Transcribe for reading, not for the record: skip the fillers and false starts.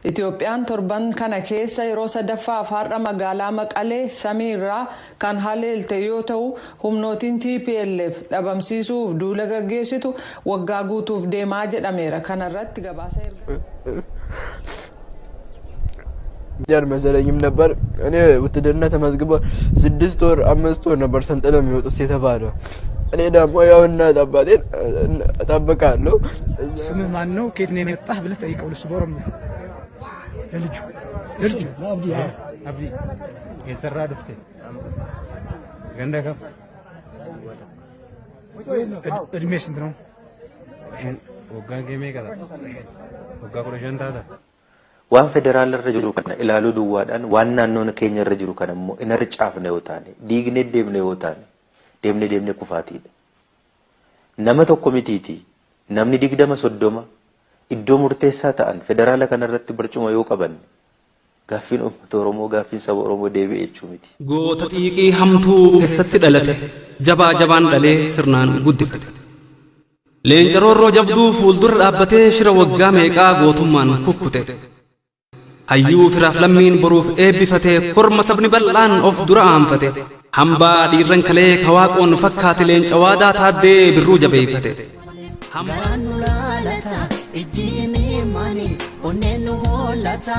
Itoophiyaan torban kana keessa yeroo sadaffaaf har'a magaalaa Maqalee samiirraa kan haleelte yoo ta'u, humnootiin TPLF dhabamsiisuuf duula gaggeessitu waggaa guutuuf deemaa jedhameera. Kanarratti gabaasa erga. አልመሰለኝም ነበር። እኔ ውትድርና ተመዝግበው 6 ወር 5 ወር ነበር ሰልጥነው የሚወጡት የተባለው። እኔ ደግሞ ያው እናት አባቴን እጠብቃለሁ። ስምህ ማን ነው? ከየት ነው የመጣህ ብለህ ጠይቀው። ልሱ በኦሮምኛ ለልጁ ለልጁ። Abdii, eessarraa dhufte? Ganda kam? እድሜ ስንት ነው? Waggaan kee meeqa ta'a? Waggaa 15 taata? Waan federaala irra jiru kana ilaaluu duwwaadhaan waan naannoon keenya irra jiru kana immoo in harcaafne yoo taane, diignee deemne yoo taane, deemne deemne kufaatiidha. Nama tokko mitiiti, namni 20 30 iddoo murteessaa ta'an federaala kanarratti barcuma yoo qaban, gaaffiin uummata Oromoo, gaaffiin saba Oromoo deebi'e jechuu miti. Goota xiiqii hamtuu keessatti dhalate, jabaa jabaan dhalee sirnaan guddifate. Leenca roorroo jabduu fuuldura dhaabbatee shira waggaa meeqaa gootummaan kukkute. Hayyuu firaaf lammiin boruuf eebbifatee, korma sabni bal'aan of dura aanfate. Hambaa dhiirran kalee kawaaqoon fakkaate, leenca waadaa taaddee birruu jabeeffate. Garaan nu laalata, ijji miimani, onneen nu hollata.